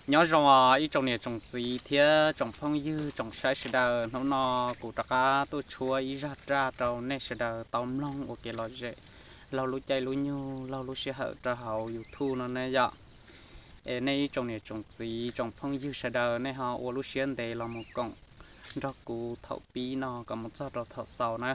Nyob zoo ib tsoom niam tsoom txiv thiab tsoom phooj ywg tsoom saib sawv daws, hnub no kuv rov qab tuaj tshuab ib zaj raj rau nej sawv daws tau mloog ua kev lom zem laug lub caij lub nyoog laug lub sij hawm rau hauv YouTube no ne yom. Es nej ib tsoom niam tsoom txiv tsoom phooj ywg sawv daws nej ho ua lub siab ntev los mus koom nrog kuv thaum pib no kom mus txog rau thaum xaus na.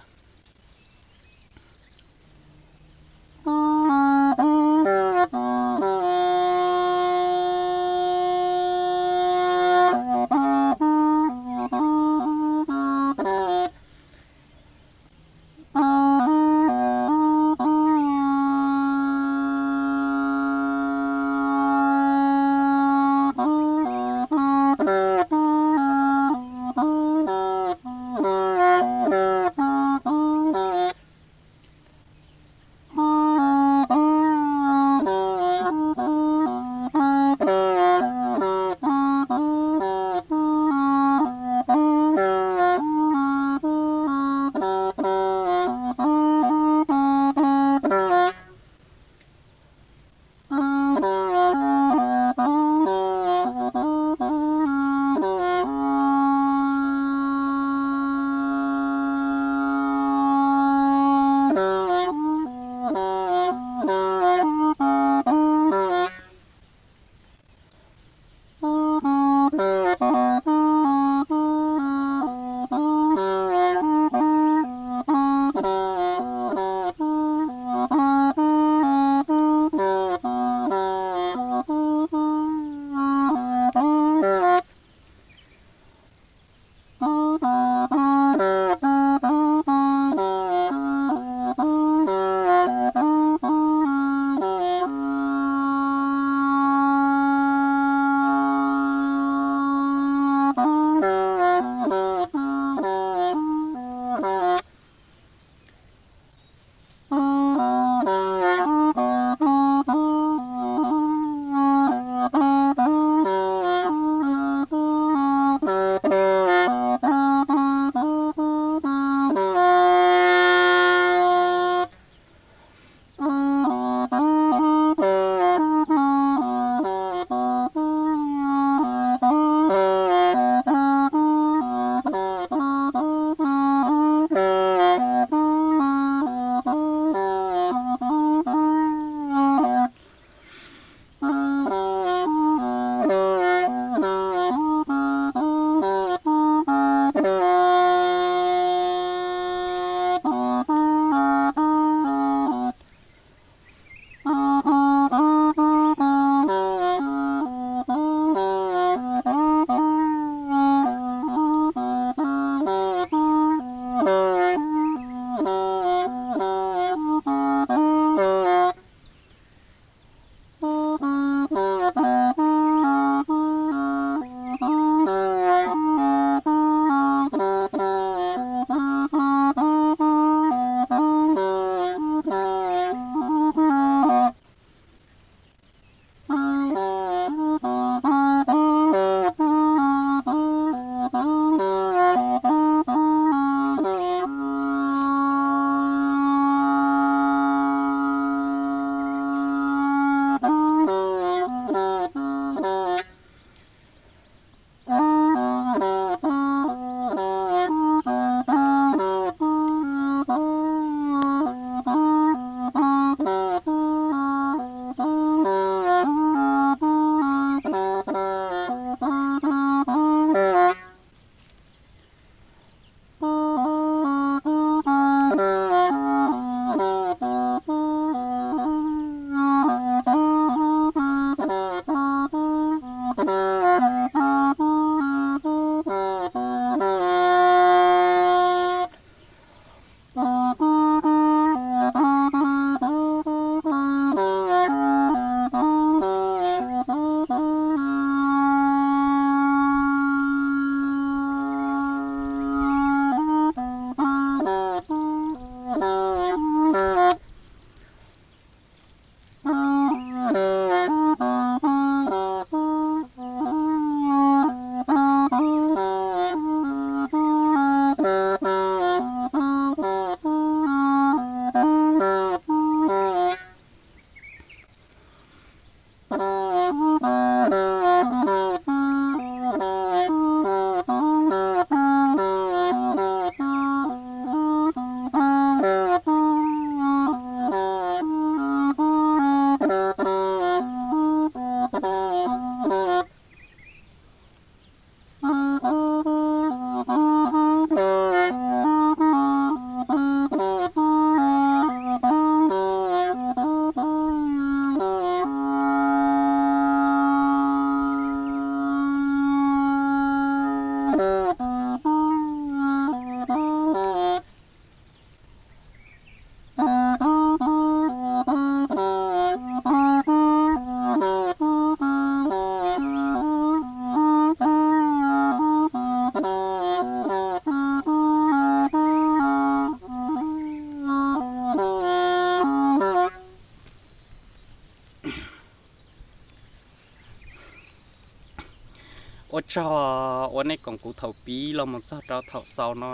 Ua tsaug ua nej koom kuv thaum pib los mus txog rau thaum xaus no.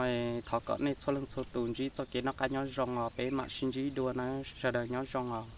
Thov kom nej txhua leej txhua tus ntsib txoj kev noj qab nyob zoo os, peb mam sib ntsib dua na, sawv daws nyob zoo os.